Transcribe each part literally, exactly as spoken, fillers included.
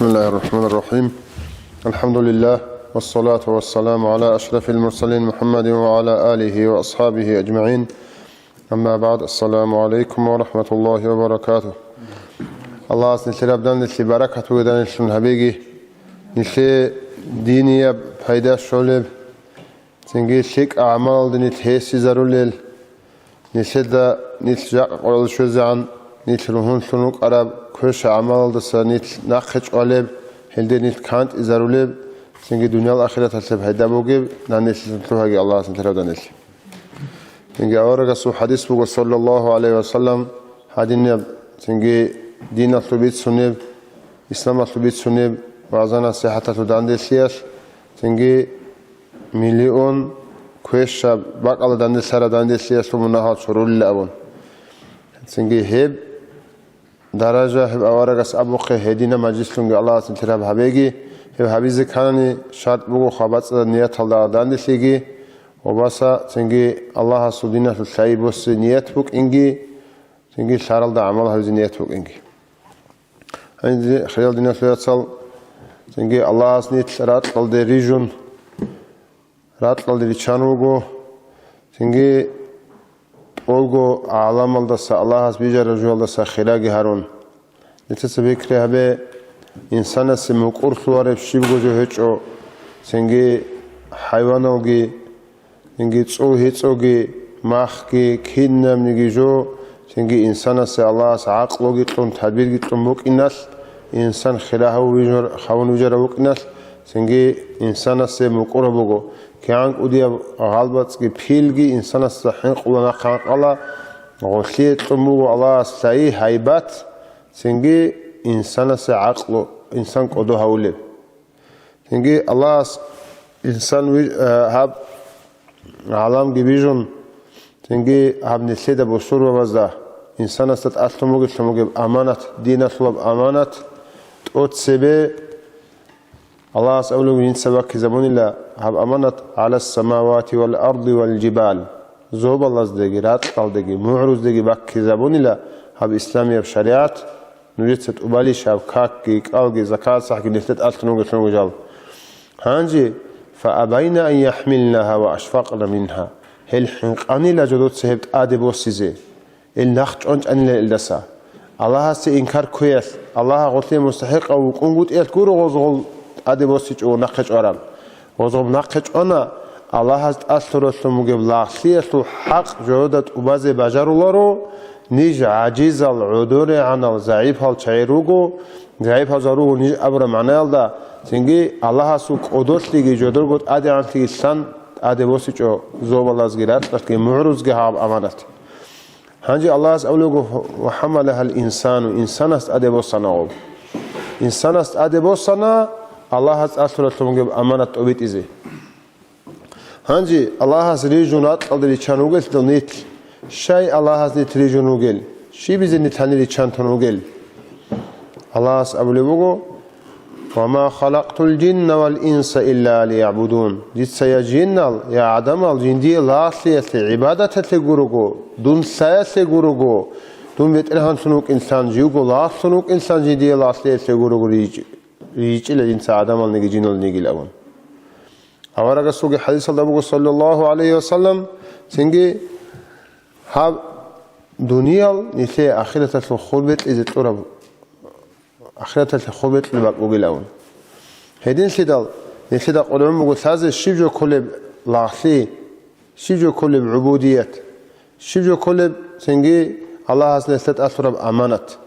بسم الله الرحمن الرحيم. الحمد لله، والصلاة والسلام على أشرف المرسلين محمد وعلى آله وأصحابه أجمعين. أما بعد، السلام عليكم ورحمة الله وبركاته. Аллагьас нилъер гьаб данделъи баракат бугеданилъун гьабеги, нилъее динияб пайда щолеб, цинги лъикӀа гӀамалалда нилъ гьесизарулел, нилъеда нилъ жакъа къоялда щвезегӀан, нилъ ругьунлъун рукӀараб квеша гӀамалалдаса нилъ нахъе чӀвалеб, гьелде нилъ кантӀизарулеб, цинги дуниял ахираталъе пайда бугеб данделъи лъугьаги Аллагьас нилъер гьаб данделъи. Цинги аварагасул хадис буго, саллаллаху гӀалайхи ва саллям, гьадинаб, цинги диналъул бицунеб, исламалъул бицунеб вагӀза-насихӀаталъул данделъиялъ, цинги миллион квешаб бакӀалда данделъараб данделъиялъул мунагьал чорулила абун. Цинги гьеб даража гьеб аварагас абухъе гьединаб мажлислъунги Аллагьас нилъер гьаб гьабеги, гьеб гьабизе кканани шартӀ буго хабацӀцӀадаб нияталда данделъиги, ва баса цинги Аллагьасул диналъул лъай босе ният букӀинги, цинги лъаралда гӀамал гьабизе ният букӀинги. Гьанже, хириял диналъул яцал, цинги Аллагьас нилъ ракьалде рижун, ракьалде риччан руго, цинги тӀолго гӀаламалдаса Аллагьас бижараб жоялдаса хираги гьарун. Нилъеца пикри гьабе, инсанасе мукӀурлъулареб щибго жо гьечӀо, цинги хӀайваналги, цинги цӀул-гьецӀоги, махги, кинабниги жо, цинги инсанасе Аллагьас гӀакълуги кьун, тадбирги кьун букӀиналъ, инсан хира гьавун вижар-, гьавун вижарав вукӀиналъ, цинги инсанасе мукӀураб буго. КигӀан кӀудияб гъалбацӀги пилги инсанасда хӀинкъула нахъе гьанкъала, гъолъие кьун буго Аллагьас лъай, гьайбат, цинги инсанасе гӀакълу, инсан кӀодо гьавулеб. Цинги Аллагьас инсан ви-, а, гьаб гӀаламги бижун, цинги гьаб нилъеда бусурбабазда, инсанасда тӀалъун бугелъун бугеб аманат, диналъулаб аманат, тӀоцебе Аллагьас абулеб жинца баккизабунила гьаб аманат: «ГӀала самавати вал арди вал жибал». Зобалаздеги, ракьалдеги, мугӀруздеги баккизабунила гьаб исламияб шаригӀат, нужеца тӀубалищ гьаб какги, кӀалги, закат-сахӀги нилъеда тӀалъун вугелъун вугел жал. Гьанже, «фаабайна ан яхӀмилнаха ва ашфакъна минха», гьел хӀинкъанила жодоца гьеб тӀаде босизе. Ил нахъ чӀванчӀанила илдаса. Аллагьасе инкар кквеялъ, Аллагьа гъолъие мустахӀикъав вукӀунгутӀиялъ гуро гъозгъол тӀаде босичӀого нахъе чӀвараб. Гъозгъоб нахъе чӀвана, Аллагьас тӀалъуралъун бугеб лагълъиялъул хӀакъ жодода тӀубазе бажаруларо, ниж гӀажизал, гӀодорегӀанал, загӀипал чагӀи руго, загӀипазал руго ниж абураб магӀнаялда, цинги Аллагьасул кӀодолъиги жодорго тӀадегӀанлъиги лъан тӀаде босичӀо зобалазги ракьалъги мугӀрузги гьаб аманат. Гьанже Аллагьас абулего: «Ва хӀамалахал инсану», инсанас тӀаде босана гъоб. Инсанас тӀаде босана Аллагьас тӀалъуралъун бугеб аманат тӀобитӀизе. Гьанже Аллагьас рижун ракьалда риччан вугелъул нилъ, щай Аллагьас нилъ рижун вугел, щибизе нилъ гьанир риччан тун вугел? Аллагьас абулеб буго: «Ва ма халакътул жинна вал инса илля лиягӀбудун». Дица я жинал, я гӀадамал жиндие лагълъиялъе, гӀибадаталъе гурого, дун лъаялъе гурого, дун бетӀергьанлъун вукӀинлъан, живго лагълъун вукӀинлъан жиндие лагълъиялъе гурого ричӀ-, ричӀчӀила дица гӀадамалниги жиналнигил абун. Аварагасулги хадисалда буго, саллаллаху гӀалайхи ва саллям, цинги гьаб дуниял нилъее ахираталъул хур бекьизе кьураб, ахираталъе хур бекьулеб бакӀ бугилавун. Гьединлъидал нилъеда къулгӀун буго лъазе щиб жо кколеб лагълъи, щиб жо кколеб гӀубудият, щиб жо кколеб цинги Аллагьас нилъеда тӀалъураб аманат.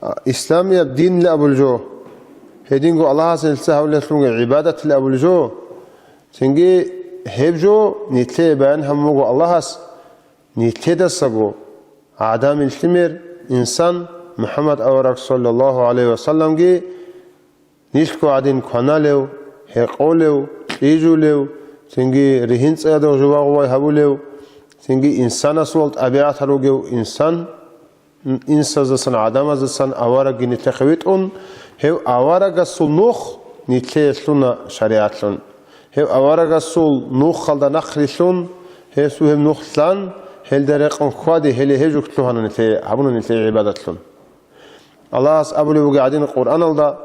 А, исламияб динилан абулеб жо, гьединго Аллагьас нилъеца гьавулелъунги гӀибадатилан абулеб жо, цинги гьеб жо нилъее баян гьабун буго Аллагьас, нилъедасаго гӀадамил лъимер инсан МухӀаммад авараг саллаллаху гӀалайхи ва салламги нилъго гӀадин кваналев, гьекъолев, кьижулев, цинги ригьин цӀиядал жубагъувай гьабулев, цинги инсанасул тӀабигӀатал ругев инсан, инсаздасан, гӀадамаздасан аварагги нилъехъе витӀун, гьев аварагасул нух нилъее лъуна шаригӀатлъун. Гьев аварагасул нухалда нахърилълъун, гьесул гьеб нух лъан, гьелда рекъон хьваде, гьеле гьеб жо лъугьана нилъее, гьабуна нилъее гӀибадатлъун. Аллагьас абулеб буго гьадин Къуръаналда: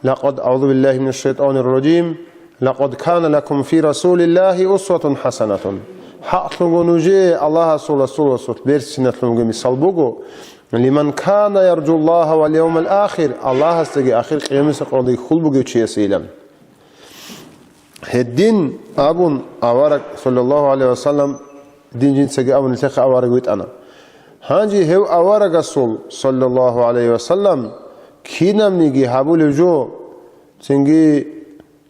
«Лакъад, аузу биллахи минаш шайтанир ражим, лакъад кана лакум фи расулиллахи усватун хасанатун». ХӀакълъунго нужее Аллагьасул Расуласулъ берсиналъунги мисал буго: «Лиман кана яржуллаха вал явмал ахир», Аллагьасдаги ахир къиямасеб къоялдаги хьул бугев чиясейилан. Гьедин абун авараг, саллаллаху гӀалайхи вассалам, дин жинцаги абун, нилъехъе авараг витӀана. Гьанже гьев аварагасул, саллаллаху гӀалайхи вассалам, кинабниги гьабулев жо, цинги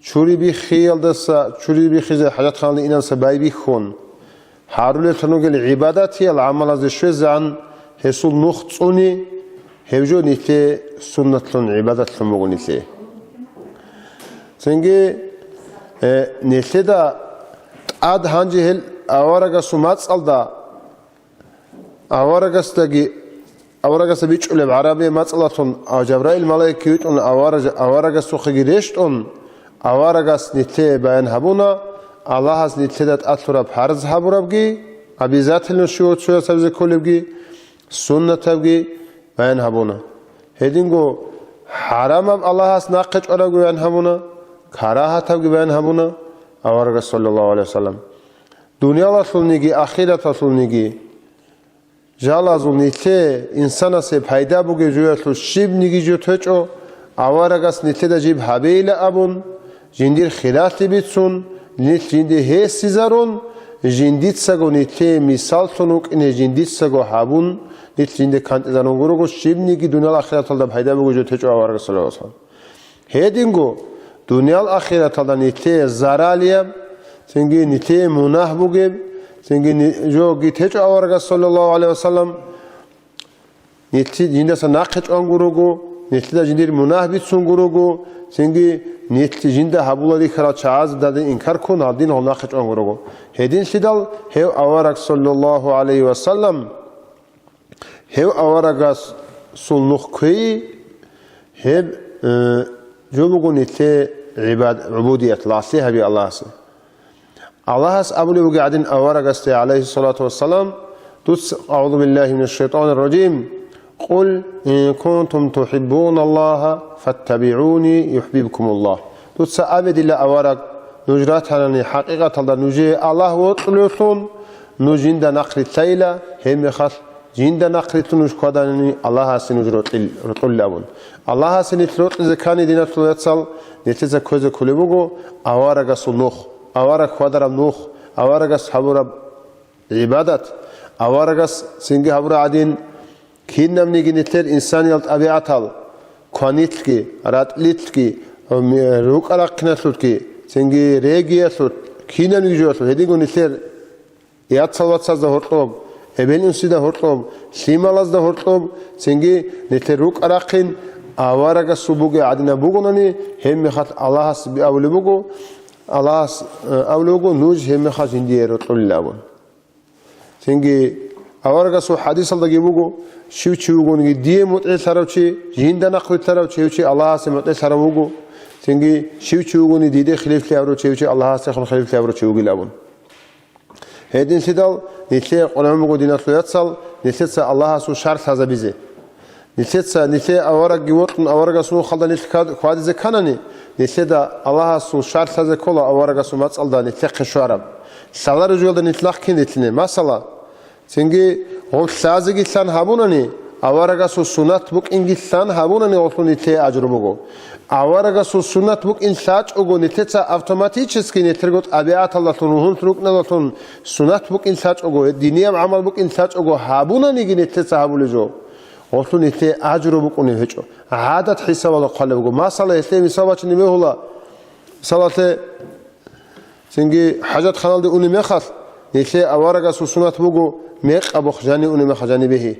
чури биххиялдаса, чури биххизе хӀажатханалде иналдаса байбихьун, гьарулел тунугел гӀибадатиял гӀамалазде щвезегӀан гьесул нух цӀуни, гьев жо нилъее суннатлъун гӀибадатлъун буго нилъее. Цинги, э, нилъеда тӀад гьанже гьел аварагасул мацӀалда, аварагасдаги, аварагасда бичӀчӀулеб гӀарабияб мацӀалалъун, а, Жабраил малаик витӀун авараг-, аварагасухъеги рещтӀун, аварагас нилъее баян гьабуна, Аллагьас нилъеда тӀад лъураб парз гьабурабги, обязательно щивав цояс гьабизе кколебги, суннатабги баян гьабуна. Гьединго хӀарамаб Аллагьас нахъе чӀварабги баян гьабуна, карагьатабги баян гьабуна аварагас, саллаллаху гӀалайхи вассалам. Дуниялалъулниги ахираталъулниги жалазул нилъее инсанасе пайда бугеб жоялъул щибниги жо течӀо, аварагас нилъеда жиб гьабейила абун, жиндир хиралъи бицун, нилъ жинде гьесизарун, жиндицаго нилъее мисаллъун вукӀине жиндицаго гьабун, нилъ жинде кантӀизарун гурого, щибниги дуниял ахираталда пайда бугеб жо течӀо аварагас, саллаллаху гӀалайхи вассалам. Гьединго, дуниял ахираталда нилъее заралияб, цинги нилъее мунагь бугеб, цинги ни-, жоги течӀо аварагас, саллаллаху гӀалайхи вассалам, нилъ жиндаса нахъе чӀван гурого, нилъеда жиндир мунагь бицун гурого, цинги нилъ жинда гьабула рихьарал чагӀазда инкар ккун, гьадин гьал нахъе чӀван гурого. Гьединлъидал гьев авараг, саллаллаху гӀалайхи вассалам, Гьев аварагасул нух кквей, гьеб, э, жо буго нилъее гӀибад-, гӀубудият, лагълъи гьаби Аллагьасе. Аллагьас абулеб буго гьадин аварагасде, гӀалайхиссалату вассалам, дуц, агӀузу биллагьи минаш шайтанир ражим, «Къул ин кунтум тухӀиббуналлагьа, фаттабигӀуни, юхӀбибкумуллагь». Дуца абе, дила авараг, нуж ратанани, хӀакъикъаталда нужее Аллагь вокьулевлъун, нуж жинда нахърилълъайила, гьебмехалъ жинда нахърилълъун нуж хьваданани, Аллагьасе нуж рокьил-, рокьулел абун. Аллагьасе нилъ рокьизе ккани, диналъул яцал, нилъеца кквезе кколеб буго аварагасул нух, авараг хьвадараб нух, аварагас гьабураб гӀибадат, аварагас цинги гьабураб гӀадин, кинабниги нилъер инсаниял тӀабигӀатал, кванилъги, ратӀлилъги, рукӀа-рахъиналъулъги, цинги региялъулъ, кинабниги жоялъулъ, гьединго нилъер яцал-вацазда гьоркьоб, эбел-инсида гьоркьоб, лъималазда гьоркьоб, цинги нилъер рукӀа-рахъин аварагасул бугеб гӀадинаб бугонани, гьебмехалъ Аллагьас би абулеб буго, Аллагьас, э, абулеб буго, нуж гьебмехалъ жиндие рокьулел абун. Цинги аварагасул хӀадисалдаги буго, щив чи вугониги дие мутӀигӀлъарав чи, жинда нахърилълъарав чи, гьев чи Аллагьасе мутӀигӀлъарав вуго. Цинги щив чи вугони диде хилифлъи гьабурав чи, гьев чи Аллагьасехун хилифлъи гьабурав чи вугил абун. Гьединлъидал нилъее къваригӀун буго, диналъул яцал, нилъеца Аллагьасул шаргӀ лъазабизе. Нилъеца, нилъее аварагги вокьун, аварагасул нухалда нилъ хьад-, хьвадизе кканани, нилъеда Аллагьасул шаргӀ лъазе ккола аварагасул мацӀалда нилъехъе щвараб. Лъалареб жоялда нилъ нахъ кин рилълъине. Масала, цинги гъоб лъазеги лъан гьабунани, аварагасул сунат букӀинги лъан гьабунани, гъолъул нилъее ажру буго. Аварагасул сунат букӀин лъачӀого, нилъеца автоматически нилъерго тӀабигӀаталдалъун, ругьунлъ рукӀиналдалъун сунат букӀин лъачӀого, динияб гӀамал букӀин лъачӀого гьабунаниги нилъеца гьабулеб жо, гъолъул нилъее ажру букӀунеб гьечӀо. ГӀадат хӀисабалда хъвалеб буго. Масала, гьелъие мисал бачине бегьула. Мисалалъе, цинги хӀажатханалде унеб мехалъ, нилъее аварагасул сунат буго, мекъаб бохъ жанив унеб мехалъ жаниб бегьи.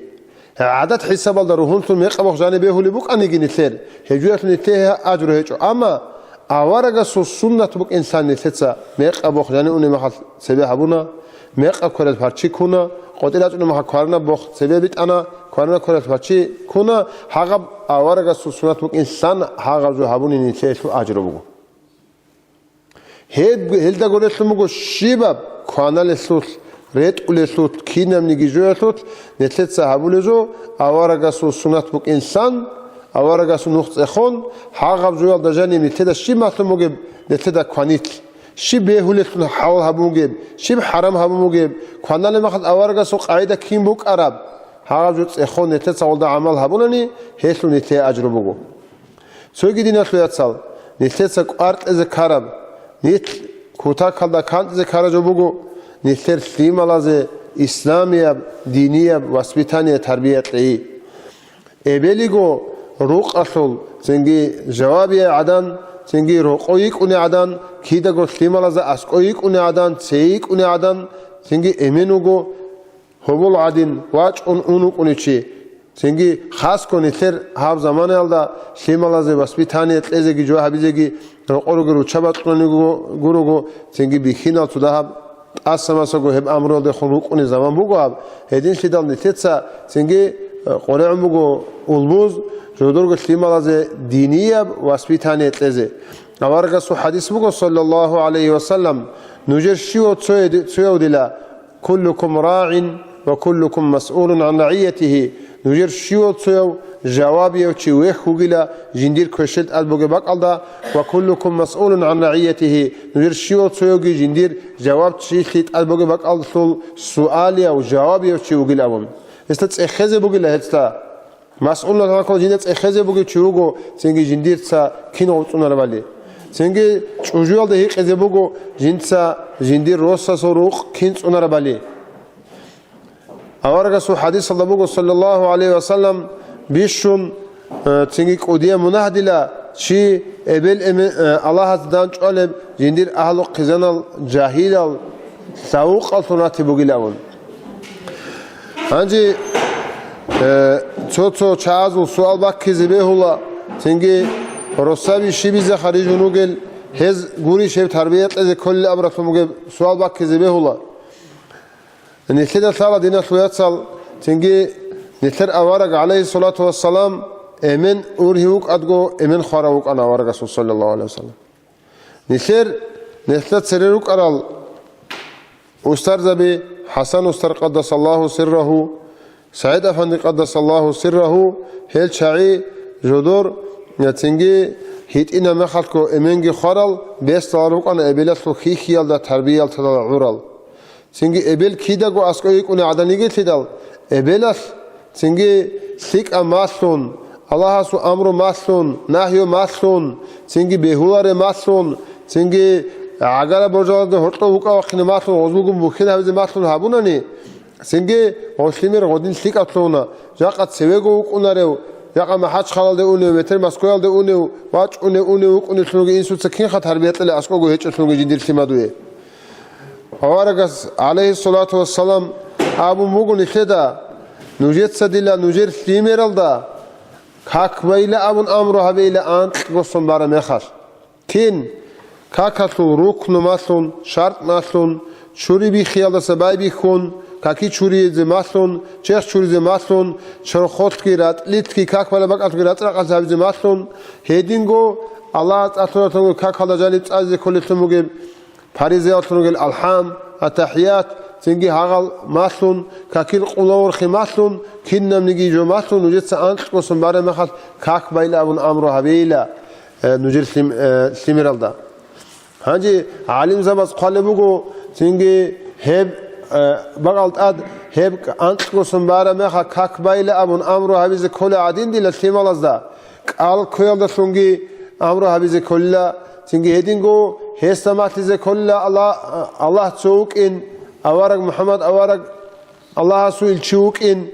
ГӀадат хӀисабалда ругьунлъун мекъаб бохъ жаниб бегьулеб букӀаниги нилъер, гьеб жоялъул нилъее ажру гьечӀо. Амма аварагасул суннат букӀин лъан нилъеца мекъаб бохъ жанив унеб мехалъ цебе гьабуна, мекъаб квералъ парччи ккуна, къотӀи рачӀунеб мехалъ кваранаб бохъ цебе битӀана, кваранаб квералъ парччи ккуна, гьагъаб аварагасул суннат букӀин лъан гьагъаб жо гьабуни нилъеелъул ажру буго. Гьеб-, гьелда гурелъун буго щибаб кваналелъулъ, ретӀулелъулъ, кинабниги жоялъулъ нилъеца гьабулеб жо, аварагасул суннат букӀин лъан, Аварагасул нух цӀехон, гьагъаб жоялда жаниб нилъеда щиб малъун бугеб, нилъеда кванилъ, щиб бегьулелъун хӀалал гьабун бугеб, щиб хӀарам гьабун бугеб, кваналеб мехалъ аварагасул къагӀида кин букӀараб, гьагъаб жо цӀехон нилъеца гъолда гӀамал гьабунани, гьелъул нилъее ажру буго. Цоги, диналъул яцал, нилъеца кӀвар кьезе ккараб, нилъ кутакалда кантӀизе ккараб жо буго, нилъер лъималазе исламияб, динияб воспитание, тарбия кьей. Эбелиго рукъалъул, цинги жавабияй гӀадан, цинги рокъой йикӀуней гӀадан, кидаго лъималазда аскӀой йикӀуней гӀадан, цей йикӀуней гӀадан, цинги эмен вуго, гьобол гӀадин вачӀун ун вукӀунев чи. Цинги хасго нилъер гьаб заманаялда лъималазе воспитание кьезеги жо гьабизеги рокъор ругел руччаби бакьунаниго гурого, цинги бихьинал цо дагьаб тӀаса-масаго гьеб амруялдехун рукӀуней заман буго гьаб. Гьединлъидал нилъеца цинги, э, къваригӀун буго улбуз, жодорго лъималазе динияб воспитание кьезе. Аварагасул хадис буго, саллаллагьу гӀалайгьи ва саллам: «Нужер щивав цояв-, цояв дила, куллукум рагӀин ва куллукум масъулун гӀан рагӀиятигьи». Нужер щивав цояв жавабияв чи вехь вугила жиндир квешлъи тӀад бугеб бакӀалда, «ва куллукум масъулун гӀан рагӀиятигьи», нужер щивав цоявги жиндир жавабчилъи тӀад бугеб бакӀалдалъул суалияв, жавабияв чи вугила абун. Гьесда цӀехезе бугила гьесда. Масъуллъун гьанкъо жинда цӀехезе бугев чи вуго, цинги жиндирца кин гъов цӀунарабали. Цинги чӀужуялда гьикъизе буго, жинца жиндир росасул рукъ кин цӀунарабали. Аварагасул хадисалда буго, саллаллагьу гӀалайгьи ва саллам, бищун, э, цинги кӀудияб мунагь дила, чи эбел-эмен, э, Аллагьасда дандчӀвалеб жиндир агьлу-хъизанал, жагьилал, лъавукъаллъун ратиб бугилавун. Гьанже, э, цо-цо чагӀазул суал баккизе бегьула, цинги росаби щибизе харижун ругел, гьез гурищ гьеб тарбия кьезе кколел абуралъун бугеб суал баккизе бегьула. Нилъеда лъала, диналъул яцал, цинги нилъер авараг, гӀалайгьиссалату вассалам, эмен ургьив вукӀадго, эмен хварав вукӀана аварагасул, саллаллагьу гӀалайгьи ва саллам. Нилъер, нилъер цере рукӀарал устарзаби, ХӀасан устар къаддасаллагьу сиррагьу, СагӀид афанди къаддасаллагьу сиррагьу, гьел чагӀи жодор, цинги гьитӀинаб мехалъго эменги хварал, бесдалал рукӀана эбелалъул хьихьиялда, тарбиялда гӀурал. Цинги эбел кидаго аскӀой йикӀуней гӀадан йигелъидал, эбелалъ цинги лъикӀаб малъун, Аллагьасул амру малъун, нагью малъун, цинги бегьулареб малъун, цинги гӀагараб боржалазда гьоркьов вукӀа-вахъине малъун, гъозулгун бухьен гьабизе малъун гьабунани, цинги гъолъимер гъодин лъикӀаб лъугьуна, жакъа цевего вукӀунарев, жакъа МахӀачхъалалде унев, бетер Москваялде унев, вачӀунев, унев вукӀунелъулги инсуца кинха тарбия кьела аскӀого гьечӀелъулги жиндир лъимадуе. Аварагас, гӀалайгьиссалату вассалам, абун буго нилъеда: «Нужеца дила нужер лъимералда как байила абун амру гьабейила анкьго сон бараб мехалъ». Кин? Какалъул рукну малъун, шартӀ малъун, чури биххиялдаса байбихьун, каки чуризе малъун, черх чуризе малъун, чорхолъги ратӀлилъги как балеб бакӀалъулги рацӀцӀа-ракъалъи гьабизе малъун, гьединго Аллагьас тӀалъураталго какалда жаниб цӀализе кколелъун бугеб, Паризаялъун ругел алхӀам, атахӀият, цинги гьагъал малъун, какил къулаворхи малъун, кинабниги жо малъун, нужеца анкьго сон бараб мехалъ как байила абун амру гьабейила, э, нужер лъим-, э, лъимералда. Гьанже гӀалимзабаз хъвалеб буго, цинги гьеб, э, бакӀал тӀад гьеб анкьго сон бараб мехалъ как байила абун амру гьабизе ккола гӀадин дила лъималазда. КӀал кквеялдалъунги амру гьабизе кколила, цинги гьединго гьесда малъизе кколила Аллагь, Аллагь цо вукӀин, авараг МухӀаммад авараг Аллагьасул илчи вукӀин,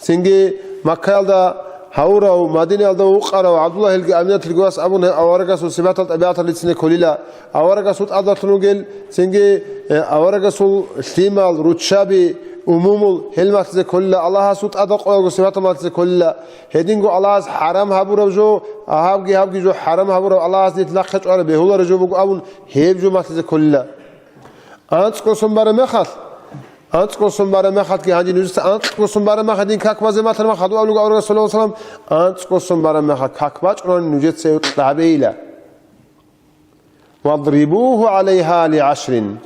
цинги Маккаялда гьавурав, Мадинаялда вукъарав ГӀабдуллагьилги Аминатилги вас абун гьев аварагасул сипатал-тӀабигӀатал рицине кколила. Аварагасул тӀадалъун ругел, цинги, э, аварагасул лъимал, руччаби, умумул гьел малъизе кколила, Аллагьасул тӀадал къоялго сипатал малъизе кколила. Гьединго Аллагьас хӀарам гьабураб жо, гьабги-гьабги жо хӀарам гьабураб, Аллагьас нилъ нахъе чӀвараб бегьулареб жо буго абун, гьеб жо малъизе кколила. АнцӀго сон бараб мехалъ, анцӀго сон бараб мехалъги гьанже нужеца анкьго сон бараб мехалъ дин как базе малъараб мехалъ, хадув абулеб аварагас, саллаллагьу гӀалайгьи ва саллам, анцӀго сон бараб мехалъ как бачӀунани нужеца гьев кьабейила. «Вадрибугьу гӀалайгьа ли гӀашрин».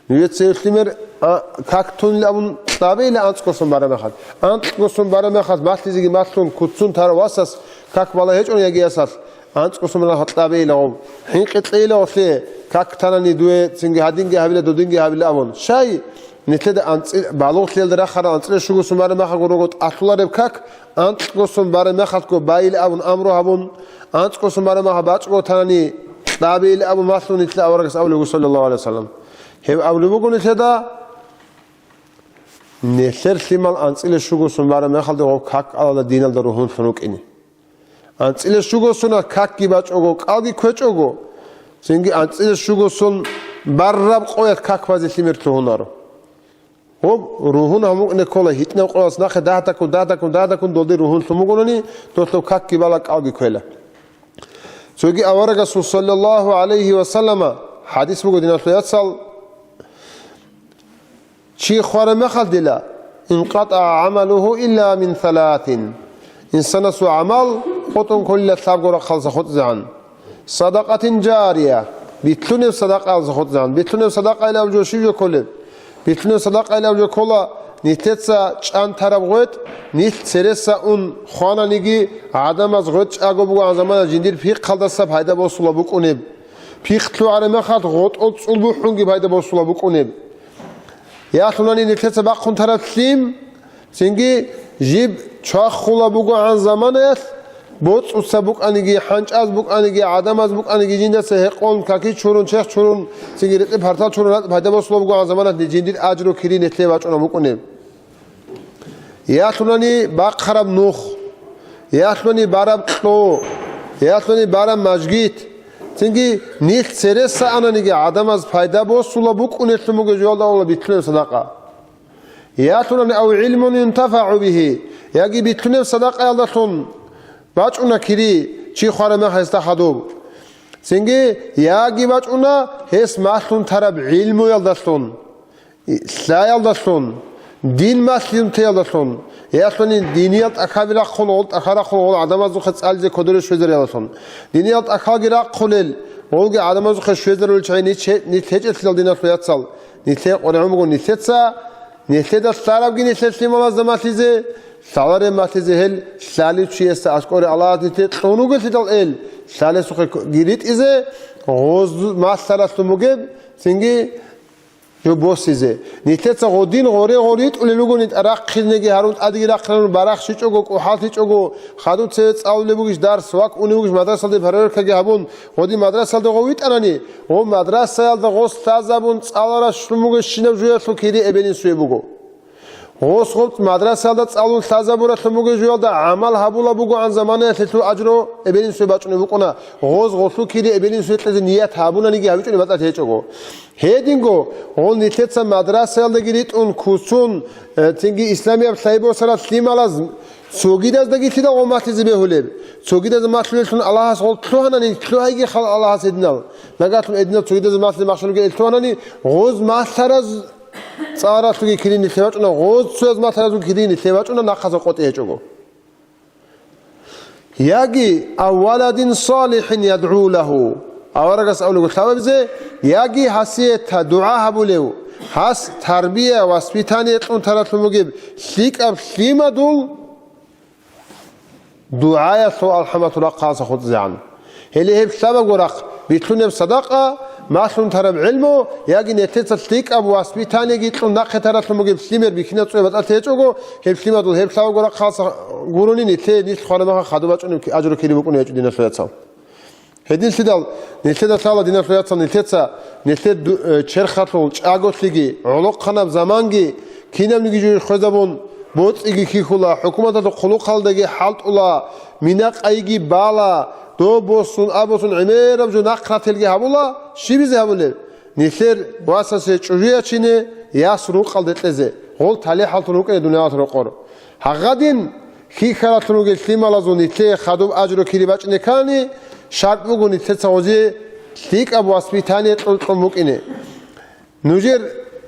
Нужеца гьев лъимер, а, как тунилан абун кьабейила анцӀго сон бараб мехалъ. Анкьго сон бараб мехалъ малъизеги малъун, куцун тарав васас Как бала гьечӀо яги ясалъ, анцӀго сумарал кьабейила гъоб. ХӀинкъи кьейила гъолъе, как танани дуе цинги гьадинги гьабила, додинги гьабила абун. Щай? Нилъеда анцӀи-, балугълъиялда рахарал анцӀила щуго сум бараб мехалго руго тӀалъулареб как, анкьго сум бараб мехалъго байила абун амру гьабун, анцӀго сум бараб мехалъ бачӀго танани кьабейила абун малъун нилъеда аварагас абулеб буго, саллаллагьу гӀалайгьи вассалам. Гьеб абулеб буго нилъеда, нилъер лъимал анцӀила щуго сум бараб мехалда гъоб как кьалалда диналда ругьунлъун рукӀине. АнцӀила щуго суна какги бачӀого, кӀалги кквечӀого, цинги анцӀила щуго сун бараб къоялъ как базе лъимер лъугьунаро. Гъоб ругьун гьамукъне ккола, гьитӀинаб къоялъ нахъе дагьдаккун, дагьдаккун, дагьдаккун долде ругьун лъумугони, долъул какги бала, кӀалги кквела. Цоги аварагасул, саллаллагьу гӀалайгьи вассалама, хӀадис буго, диналъул яцал, Чи хвараб мехалдила, инкъатӀа гӀамалугьу илла мин саласин, инсанасул гӀамал къотӀун кколила лъабго рахъалдаса хутӀизегӀан. Садакъатин жария, битлъунеб садакъаялдаса хутӀизегӀан. Битлъунеб садакъайилан жо щиб жо кколеб? Битлъунеб садакъайилан жо ккола, нилъеца чӀантараб гъветӀ, нилъ цереса ун хвананиги, гӀадамаз гъветӀ чӀаго бугогӀан замана жиндир пихъалдаса пайда босула букӀунеб. Пихъ лъугӀараб мехалъ гъотӀол цӀул бухӀунги пайда босула букӀунеб. Ялъунани нилъеца бахъун тараб лъим, цинги жиб чвахула бугогӀан заманаялъ, боцӀуца букӀаниги, хӀанчӀаз букӀаниги, гӀадамаз букӀаниги, жиндаса гьекъон, каки чурун, чех чурун, цинги рекъи партал чурун, рацӀцӀад пайда босула бугогӀан заманаялъ жиндир ажру кири нилъее бачӀунеб букӀунеб. Ялъунани бахъараб нух, ялъунани бараб кьо, ялъунани бараб мажгит, цинги нилъ цереса ананиги гӀадамаз пайда босула букӀунелъун бугеб жоялда авала битлъунеб садакъа. Ялъунани ав гӀилмун юнтафагӀу бигьи, яги битлъунеб садакъаялдалъун бачӀуна кири, чи хвараб мехалъ гьесда хадуб. Цинги яги бачӀуна гьес малъун тараб гӀилмуялдалъун. Лъаялдалъун, дин малъунтеялдалъун, ялъуни диниял тӀахьаби рахъун, гъол тӀахьал рахъун, гъол гӀадамазухъе цӀализе кодоре щвезариялдалъун, диниял тӀахьалги рахъулел, гъолги гӀадамазухъе щвезарулел чагӀи нилъ гьечӀелъидал, диналъул яцал, нилъее къваригӀун буго нилъеца, нилъеда лъарабги нилъер лъималазда малъизе, лъалареб малъизе гьел лъалев чиясда аскӀоре Аллагьас нилъее кьун ругелъидал эл, лъалесухъеги ритӀизе, гъоз малъаралъун бугеб, цинги Жо босизе. Нилъеца гъодин гъоре-гъоре ритӀулел ругони, рахъинеги гьарун, тӀадеги рахъинарун, барахщичӀого, кӀухӀалтичӀого, хадуб цеве цӀалулеб бугищ дарс, вак унеб бугищ, мадрасалде проверкаги гьабун, гъодин мадрасалде гъов витӀанани, гъов мадрасаялда гъос лъазабун цӀаларалъун бугебщинаб жуялъул кири эбел-инсуе буго. Гъос гъоб мадрасаялда цӀалун лъазабуралъун бугеб жуялда гӀамал гьабула бугогӀан заманаялъ гьелъул ажру эбел-инсуе бачӀунеб букӀуна, гъос гъолъул кири эбел-инсуе кьезе ният гьабунаниги гьабичӀони батӀалъи гьечӀого. Гьединго, гъол нилъеца мадрасаялдаги ритӀун, куцун, э, цинги исламияб лъай босарал лъималаз цогидаздаги лъидал гъол малъизе бегьулеб? Цогидаз малъулеллъун Аллагьас гъол лъугьанани, лъугьайги хал Аллагьас гьединал. Нагагьлъун гьединал цогидаз малъизе махщел ругел лъугьанани, гъоз малъараз цӀаралъуги кири нилъе бачӀуна, гъоз цояз малъаразул кири нилъе бачӀуна, нахъазда къотӀи гьечӀого. Яги, ав валадин салихӀин ядгӀу лагьу, аварагас абулего лъабабизе, яги гьасие та-, дугӀа гьабулев, гьас тарбия, воспитание кьун таралъун бугеб лъикӀаб лъимадул дугӀаялъул алхӀамалъул рахъалдаса хутӀизегӀан. Гьеле гьеб лъабабго рахъ, битлъунеб садакъа, малъун тараб гӀилму, яги нилъеца лъикӀаб воспитаниеги кьун нахъе таралъун бугеб лъимер бихьинаб цӀуяб батӀалъи гьечӀого, гьеб лъимадул гьеб лъабабго рахъалдаса гурони нилъее нилъ хвараб мехалъ хадуб бачӀунеб ки-, ажру кири букӀунеб гьечӀо, диналъул яцал. Гьединлъидал нилъеда лъала, диналъул яцал, нилъеца нилъер ду-, э, черхалъул чӀаголъиги, гӀолохъанаб заманги, кинабниги жо хвезабун, боцӀиги хьихьула, хӀукуматалъул хъулухъалдаги хӀалтӀула, минакъайги бала, доб босун, аб босун гӀемераб жо нахърателги гьабула, щибизе гьабулеб? Нилъер васасе чӀужу ячине, яс рукъалде кьезе, гъол талихӀаллъун рукӀине дуниялалъул рокъор. Гьагъадин хьихьараллъун ругел лъималазул нилъее хадуб ажру кири бачӀине ккани, шартӀ буго нилъеца гъозие лъикӀаб воспитание кьун-кьун букӀине. Нужер,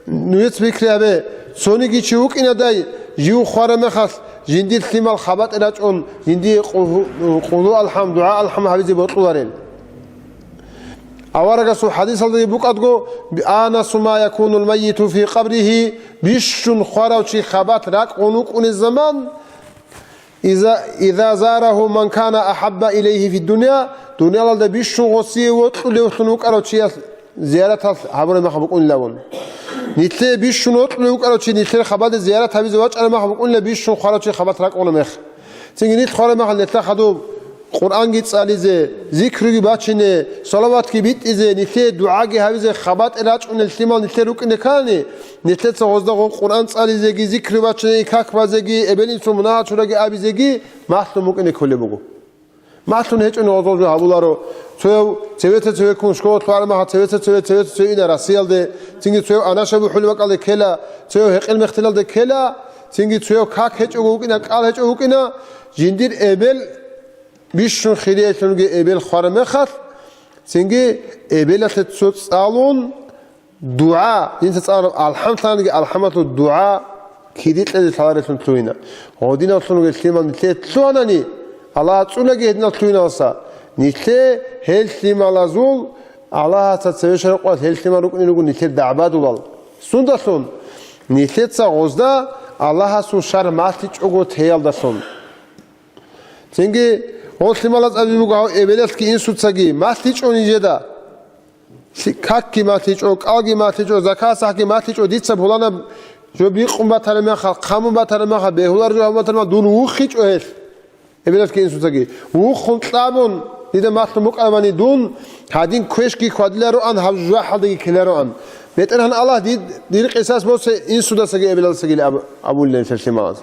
нужец пикри гьабе, цониги чи вукӀинадай, жив хвараб мехалъ, жиндир лъимал хабатӀе рачӀун, жиндие къу-, къулу алхӀам, дугӀа алхӀам гьабизе бокьуларел. Аварагасул хӀадисалдаги букӀадго, «Анасу ма якунул майиту фи къабригьи», бищун хварав чи хабат ракӀ гъун вукӀунеб заман, Иза, иза зарагьу ман кана ахӀабба илайгьи фиддуния, дуниялалда бищун гъосие вокьулевлъун вукӀарав чияс зияратал гьабураб мехалъ букӀунилавун. Нилъее бищун вокьулев вукӀарав чи нилъер хабаде зиярат гьабизе вачӀараб мехалъ букӀунила бищун хварав чи хабат ракӀуна мех. Цинги нилъ хвараб мехалъ нилъер хадуб Къуръанги цӀализе, зикруги бачине, салаватги битӀизе, нилъее дугӀаги гьабизе хабатӀе рачӀунел лъимал нилъер рукӀине ккани, нилъеца гъозда гъо Къуръан цӀализеги, зикру бачинеги, как базеги, эбел-инсул мунагьал чураги абизеги махлъун букӀине кколеб буго. Махлъун гьечӀони гъозол жо гьабуларо. Цояв цевеца цевеккун школалъ вараб мехалъ цевеца цеве, цевеца цеве ина Россиялде, цинги цояв анаша бухӀулеб бакӀалде ккела, цояв гьекъел мехтелалде ккела, цинги цояв как гьечӀого вукӀина, кӀал гьечӀого вукӀина, жиндир эбел бищун хириялъунги эбел хвараб мехалъ, цинги эбелалъе цо цӀалун, ДугӀа, жинца цӀалараб алхӀам лъананиги, алхӀамалъул дугӀа кири кьезе лъаларелъун лъугьина. Гъодиналлъун вугел лъимал нилъее лъугьанани, Аллагь ацӀцӀулаги гьединал лъугьиналдаса, нилъее гьел лъималазул Аллагьасда цеве щвараб къоялъ гьел лъимал рукӀине руго нилъер дагӀбадулал. Сундалъун? Нилъеца гъозда Аллагьасул шаргӀ малъичӀого теялдалъун. Цинги гьел лъималаз абизе буго гьав эбелалъги инсуцаги малъичӀо нижеда. Лъи-, какги малъичӀо, кӀалги малъичӀо, закат-сахӀги малъичӀо, дица пуланаб жо бикъун батараб мехалъ, хъамун батараб мехалъ, бегьулареб жо гьабун батараб мехалъ, дун вухичӀо гьелъ. Эбелалъги инсуцаги. Вухун кьабун, дида малъун букӀарабани дун, гьадин квешги хьвадилароан, гьаб жужахӀалдаги ккелароан. БетӀергьан Аллагь дид-, дир къисас босе инсудасаги эбелалдасаги аб-, абулилан лъималаз.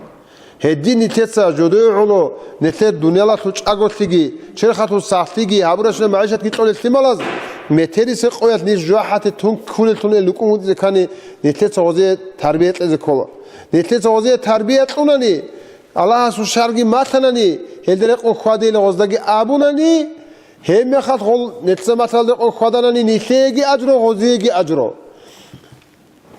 Гьедин нилъеца жодое гӀоло, нилъер дуниялалъул чӀаголъиги, черхалъул сахлъиги, гьабурабщинаб магӀишатги кьолел лъималаз, метерисеб къоялъ ниж жужахӀалде тун кколеллъун ил рукӀун вугизе ккани, нилъеца гъозие тарбия кьезе ккола. Нилъеца гъозие тарбия кьунани, Аллагьасул шаргӀги малъанани, гьелда рекъон хьвадейилан гъоздаги абунани, гьебмехалъ гъол нилъеца малъаралда рекъон хьваданани, нилъееги ажро, гъозиеги ажро.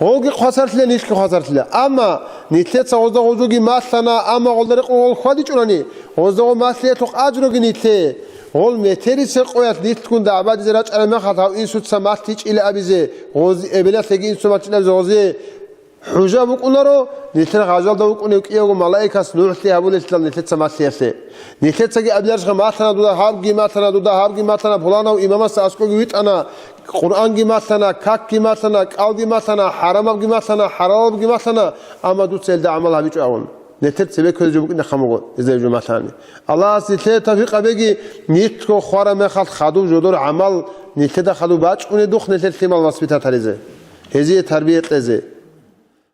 Гъолги хвасарлъила, нилъги хвасарлъила. Амма нилъеца гъозда гъозуги малъана, амма гъолда рекъон гъол хьвадичӀунани, гъозда гъол малъиялъухъ ажроги нилъее. Гъол метерисеб къоялъ нилъгун дагӀбадизе рачӀараб мехалъ гьав инсуца малъичӀила абизе, гъози-, эбелалъеги инсуца малъичӀила абизе гъозие хӀужа букӀунаро, нилъер гъажалда вукӀунев кӀиявго малаикас нугӀлъи гьабулелъидал нилъеца малъиялъе. Нилъецаги абиларищха, малъана дуда, гьабги малъана дуда, гьабги малъана, пуланав имамасда аскӀоги витӀана, Къуръанги малъана, какги малъана, кӀалги малъана, хӀарамабги малъана, хӀалалабги малъана, амма дуца гьелда гӀамал гьабичӀо абун. Нилъер цебе кквезе жо букӀиндахъан буго, гьезда жо малъани. Аллагьас нилъее тавфикъ гьабеги, нилъго хвараб мехалъ хадуб жодор гӀамал, нилъеда хадуб бачӀунедухъ нилъер лъимал воспитать гьаризе, гьезие тарбия кьезе.